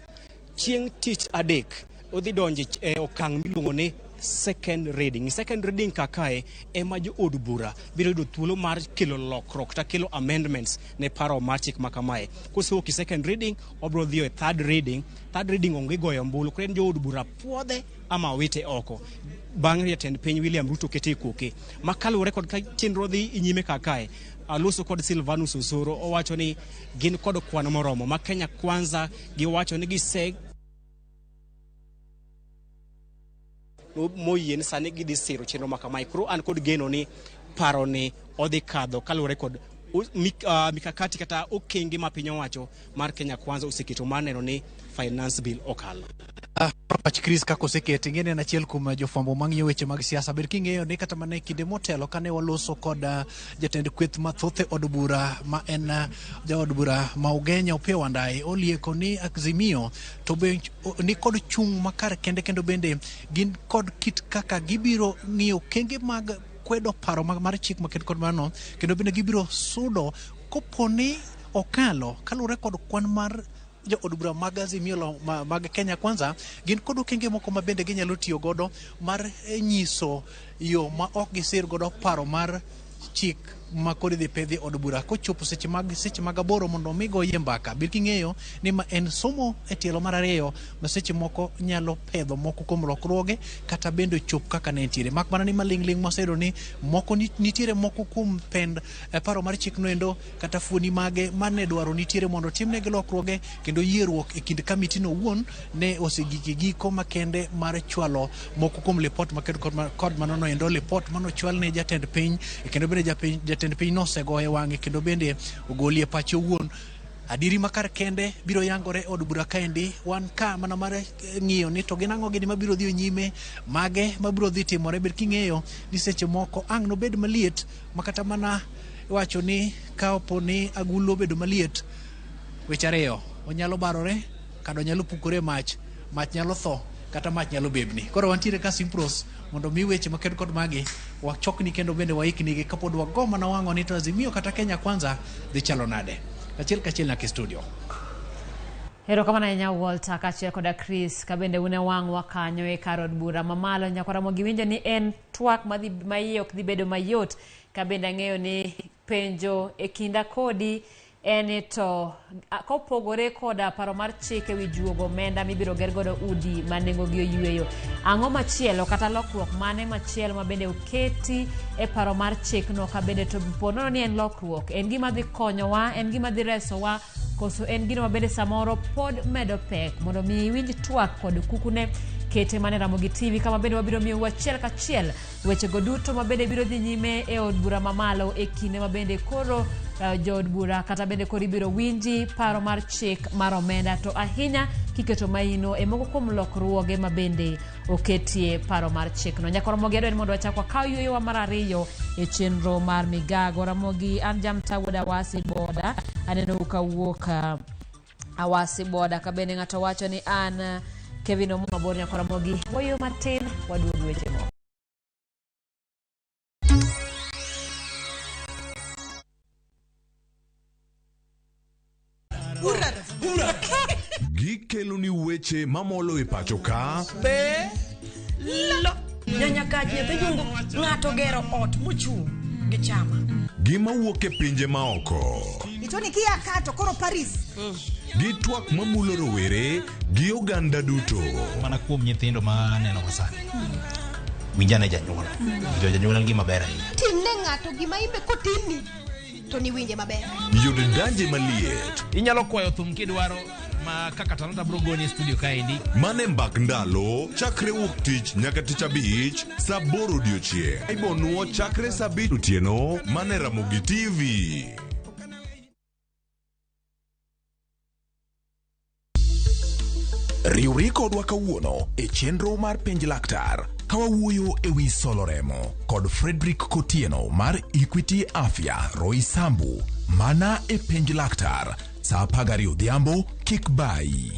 chieng' tich adek odhi donjo e okang' miluongo ni second reading. Second reading kakae ema jo od bura biro yudo thuolo mar kelo lokruok kata kelo amendments ne paro mar chik ma kamae. Kosewuok e second reading, obiro dhi e third reading. Third reading onge goyo ombulu, koro en jo od bura puodhe ama wite oko. Bang' jatend piny William Ruto kete e koke. Ma kaluwore kod ka chenro dhi nyime kakae, aloso kod Silvanus Osoro owacho ni gin kod kwan moromo ma Kenya Kwanza giwacho ni gise moyie ni sani gidhi siro chenro ma kamae. Koro an kod geno ni paro ni odhi kadho kaluwore kod mikakati kata okenge ma piny owacho mar Kenya Kwanza oseketo mar neno ni finance bill okalo. Pach Chris kaka oseketi, ing'e ni en achiel kuom jofwambo mang'iyo weche mag siasa. Ber king'eyo ni kata mana e kinde motelo kane waloso kod jatend kweth mathoth e od bura ma en jaod bura ma Ugenya Opiyo Wandayi, olieko ni Azimio to be ni kod chung' makar kende, kendo bende gin kod kit kaka gibiro ng'iyo okenge mag kwedo paro mar chik maket kod mano, kendo bende gibiro sudo kopo ni okalo kaluwore kod kwan mar jo od bura mag Azimio mag Kenya Kwanza. Gin kod okenge moko ma bende ginyalo tiyo godo mar nyiso yo ma ok gisir godo paro mar chik ma koro idhi pedhi od bura kochopo seche mag 8 mondo omi goyie mbaka. Ber king'eyo ni ma en somo e tielo mar ariyo ma seche moko nyalo pedho moko kuom lokruoge kata bende chop kaka ne nitiere, mak mana ni maling'ling' mwaseyudo ni moko nitiere moko kuom pend paro mar chik noendo kata fuoni mage mane dwaro nitiere mondo timnegi lokruoge, kendo yierruok e kind kamiti no owuon ne osegik e giko makende mar chwalo moko kuom lipot makedo kod mano noendo, lipot manochwal ne jatend piny, kendo bende jatend piny nosegoye wang'e kendo bende ogolie pache owuon. Adieri makar kende biro yangore od bura kaendi. Wan ka mana mar ng'iyo ni to gin ang'o gini mabiro dhi nyime, mage mabiro dhi timore. Ber king'eyo ni seche moko ang' nobed maliet ma kata mana iwacho ni ka opo ni agulu obedo maliet, weche ariyo, onyalo barore kata onyalo pukore mach, mach nyalo tho kata mach nyalo bebni. Koro wantiere ka Simpros mondo mi weche makedo kod magi wachokni kendo bende waiknigi kapod wago mana wang'o ni to Azimio kata Kenya Kwanza dhi chalo nade. Achiel kachiel nyaka e studio. Erokamano ahinya Walter kaachiel koda Chris, ka bende une wang'wa kanyo e kar od bura mamalo. Nyaka Ramogi winjo ni en twak ma iye ok dhi bedo mayot, ka bende ang'eyo ni penjo e kinda kodi en to kopogore koda paro mar chik ewi juogo omenda mibiro ger godo udi ma nengogi oyweyo, ang'o machielo kata lokruok mane machielo ma bende oketi e paro mar chikno, ka bende to po nono ni en lokruok, en gima dhi konyowa, en gima dhi resowa, koso en gino ma bende samoro pod medo pek? Mondo mi iwinj twak kod kukune, kete mane Ramogi TV, kama bende wabiro miyou achiel kachiel wechego duto ma bende biro dhi nyime e od bura mamalo e kinde ma bende koro jood bura kata bende koro ibiro winji paro mar chik mar omenda, to ahinya kiketo maino e moko kuom lokruoge ma bende oketie paro mar chikno. Nyaka Ramogi adwa ni mondo wachak wakaw yueyowa mar ariyo e chenro mar migago. Ramogi, an Jamta wuod Awasi Boda, aneno kawuok Awasi Boda, ka bende ng'ato wacho ni an Kevin Omo mabor. Nyaka Ramogi wayueyo matin, waduog weche moko. Gikelo ni weche mamolo e pacho ka be lo nyanyakach nyathi jungu ng'ato gero ot mochung' gi chama gima wuok e pinje maoko Itoni kia kato koro Paris. Gi twak mamulo rowere gi oganda duto. Mana kuom nyithindo ma aneno ka sani, winjane janyuol. Winjo janyuol en gima ber ahinya. Timne ng'ato gima imbe kotimni to niwinje maber. Yud danje maliet. Inyalo kwayo thum kidwaro ma kaka Talanta bro goni e studio kaendi. Mane mbak ndalo chakre wuok tich nyaka tich abich saa 8 odiochieng'. Ibonuo chakre saa 5 otieno mane Ramogi TV. Riwri kodwa kawuono e chenro mar Penj Laktar ka wawuoyo e wi solo remo kod Frederick Kotieno mar Equity Afya Roysambu mana e Penj Laktar saa 12 odhiambo kik bayi.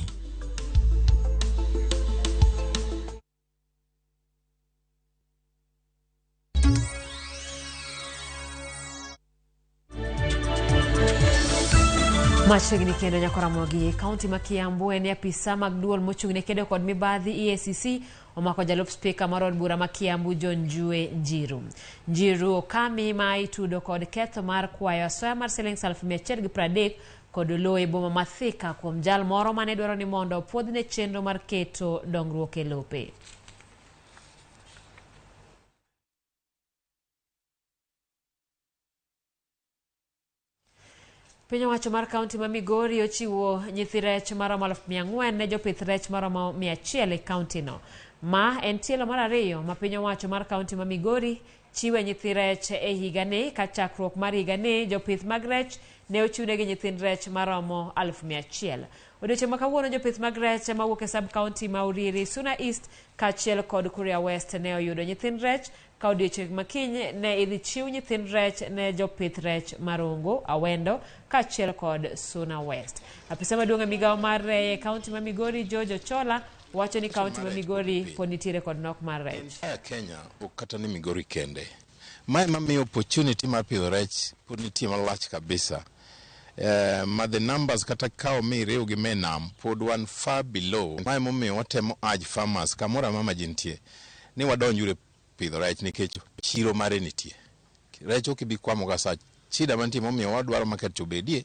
Machiegni kendo nyakoramogi kaunti ma Kiambu en apisa mag duol mochung' ne kedo kod mibadhi EACC omako jalup spika mar od bura ma Kiambu John Njue Njiru. Njiru okami ma itudo kod ketho mar kwayo asoya mar siling 130,000 kod lowo e boma ma Thika kuom jal moro mane dwaro ni mondo opuodhne chenro mar keto dongruok e lope. Piny owacho mar kaunti ma Migori ochiwo nyithi rech maromo 4,000 ne jopith rech maromo 100 e kaunti no. Ma en tielo mar ariyo ma piny owacho mar kaunti ma Migori chiwe nyithi rech e higani. Ka chakruok mar higani, jopith mag rech ne ochiwnegi nyithind rech maromo 100,000. Odiochieng' ma kawuono jopith mag rech mawuok e sub kaunti ma Uriri, Suna East kaachiel kod Kuria West ne oyudo nyithind rech ka odiochieng' makiny ne idhi chiw nyithind rech ne jopith rech Marongo, Awendo kaachiel kod Suna West. Apisa maduong' e migawo mar reye e kaunti ma Migori George Ochola wacho ni kaunti ma Migori pod nitiere kod nok mar rech. Entire Kenya ok kata ni Migori kende. Mae mamiyo opportunity mar pidho rech pod nitie malach kabisa. Ma the numbers kata kawo mi iriw gi me nam pod wan far below. Mae momiyo watemo urge farmers kamoro amora ma ji nitie ni wadonjuru pidho rech nikech chiro mare nitie. Rech ok ibi kwamo ga sa shida mantie momiyo wadwaro market obedie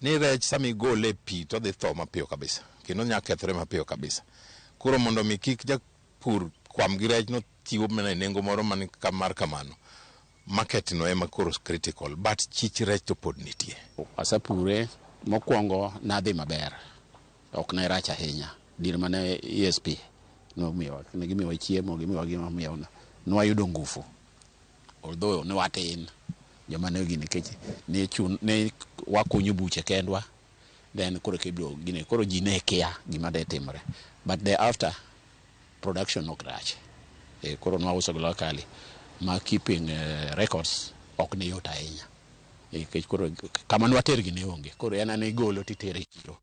ni rech sama igole e pi to odhi tho mapiyo kabisa kendo nya kethore mapiyo kabisa. Koro mondo mi kik japur kwam gi rech no chiwo mana e nengo moro man mar kamano, market no ema koro critical, but chich rech to pod nitie. Asapure mokwongo nadhi maber, ok ne rach ahinya. Dier mane ESP nomiyowa, ne gimiyowa chiemo, gimiyowa gima miyo nwayudo ngufu. Although ne watin joma ne gini nikech ne chun ne wakunyo buche kendwa, then koro kibiro gini koro ji ne kia gima ne timore. But thereafter production ok rach. Koro nwauso locally ma keeping records ok ne yot ahinya. Nikech koro kama nwatergi ne onge. Koro en ane igolo titere e chiro.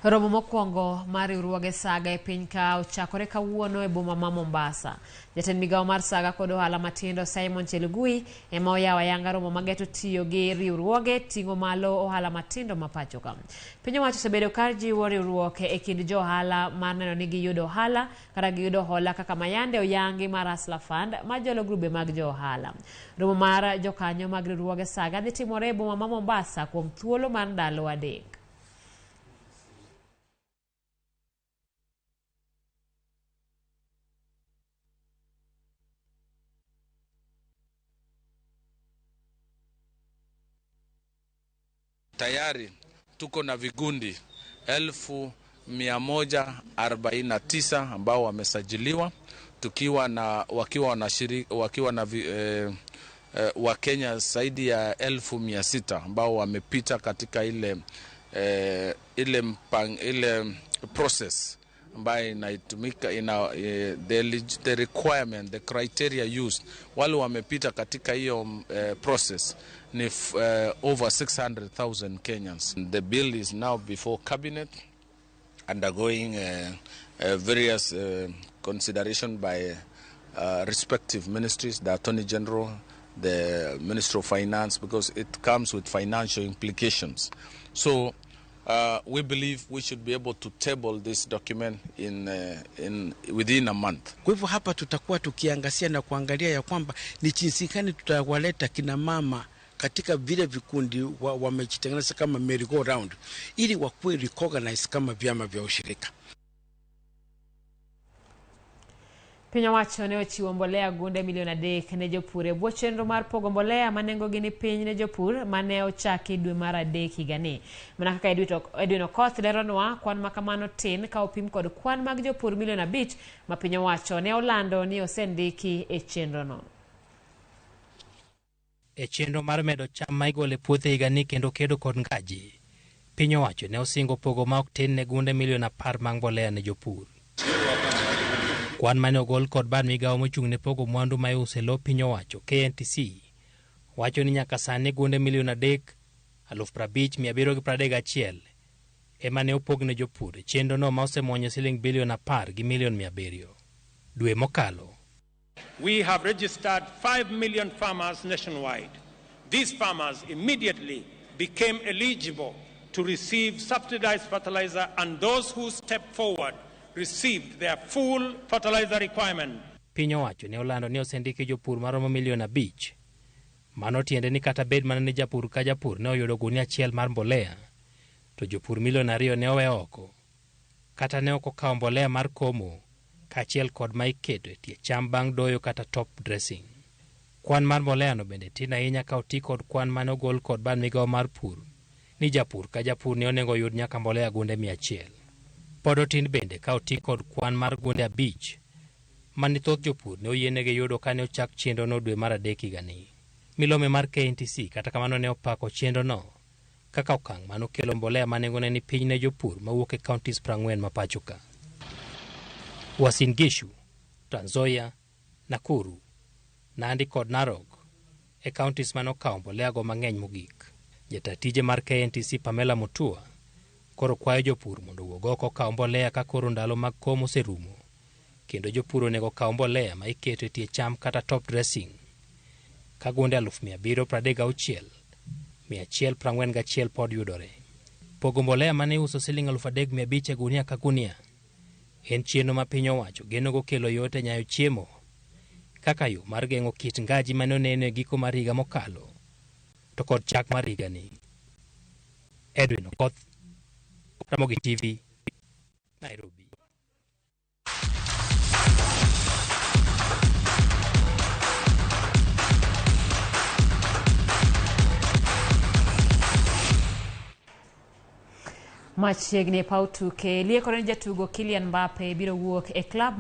Romo mokwongo mar riwruoge saga e piny ka ochakore kawuono e boma ma Mombasa. Jatend migawo mar saga kod ohala matindo Simon Chelugui ema oyawo ayanga romo mageto tiyo gi riwruoge ting'o malo ohala matindo ma pacho ka. Piny owacho osebedo kar jiwo riwruok e kind jo ohala mar neno ni giyudo ohala kata giyudo hola kaka mayande oyangi mar Hustler Fund ma jolo grube mag jo ohala. Romo mar jokanyo mag riwruoge saga dhi timore e boma ma Mombasa kuom thuolo mar ndalo 3. Tayari tuko na vigundi 1,149 ambao wamesajiliwa, tukiwa na wakiwa na wakiwa na Wakenya zaidi ya 600,000 ambao wamepita katika ile process ambayo inaitumika ina the requirement, the criteria used. Wale wamepita katika hiyo process ni over 600,000 Kenyans. The bill is now before cabinet, undergoing various consideration by respective ministries, the Attorney General, the Ministry of Finance, because it comes with financial implications. So we believe we should be able to table this document in within a month. Kwa hivyo hapa tutakuwa tukiangazia na kuangalia ya kwamba ni jinsi gani tutawaleta kina mama katika vile vikundi wamejitengeneza kama merry go round ili wakuwe recognize kama vyama vya ushirika. Piny owacho ne ochiwo mbolea gunde milion 3 ne jopur e bwo chenro mar pogo mbolea ma nengogi ni piny ne jopur mane ochaki dwe mar 3 higani. Mana kaka Edwin Okoth leronwa, kwan ma kamano tin ka opim kod kwan mag jopur milion 5 ma piny owacho ne olando ni osendiki e chenrono. E chenro mar medo cham ma igolo e puothe higani kendo kedo kod ngaji, Piny owacho ne osingo pogo ma ok tin ne gunde milion 10 mag mbolea ne jopur. Kwan mane ogol kod bad migawo mochung' ne pogo mwandu ma iuso e lo piny owacho KNTC wacho ni nyaka sani gunde milion 350,731 ema ne opog ne jopur e chenro no ma osemuonyo siling bilion 10 gi milion 700. Dwe mokalo We have registered 5 million farmers nationwide. These farmers immediately became eligible to receive subsidized fertilizer, and those who stepped forward received their full fertilizer requirement. Piny owacho ne olando ni osendiki jopur maromo milion 5. Mano tiende ni kata bed mana ni japur ka japur ne oyudo gunia achiel mar mbolea, to jopur milion 2 ne owe oko. Kata ne ok okawo mbolea mar komo, kaachiel kod ma iketo e tie cham bang' doyo kata top dressing. Kwan mar mbolea no bende tin ahinya ka oti kod kwan mane ogol kod bad migawo mar pur ni japur ka japur ne onego oyud nyaka mbolea gunde 100. Pod otin bende ka oti kod kwan mar gunde 5 mane thoth jopur ne oyienegi yudo kane ochak chenro no dwe mar 3 higani. Milome mar KNTC kata kamano ne opako chenro no kaka okang' manokelo mbolea ma nengone ni piny ne jopur mawuok e counties 40 ma pacho ka. Uasin Gishu, Trans Nzoia, Nakuru, Nandi kod Narok e counties mane okawo mbolea go mang'eny mogik. Jata tije mar KNTC Pamela Mutua koro kwayo jopur mondo owuog oko okaw mbolea ka koro ndalo mag komo oserumo, kendo jopur onego okaw mbolea ma iketo e tie cham kata top dressing ka gunde 736,141 pod yudore. Pogo mbolea mane iuso siling 3,500 e gunia ka gunia en chenro ma piny owacho genogo kelo yot e nyayo chiemo kaka yo mar geng'o kit ngaji mane oneno e giko mar higa mokalo to kod chak mar higani. Edwin Okoth, Ramogi TV, Nairobi. Machiegni e paw tuke, liekore ni jatugo Kylian Mbappe biro wuok e klab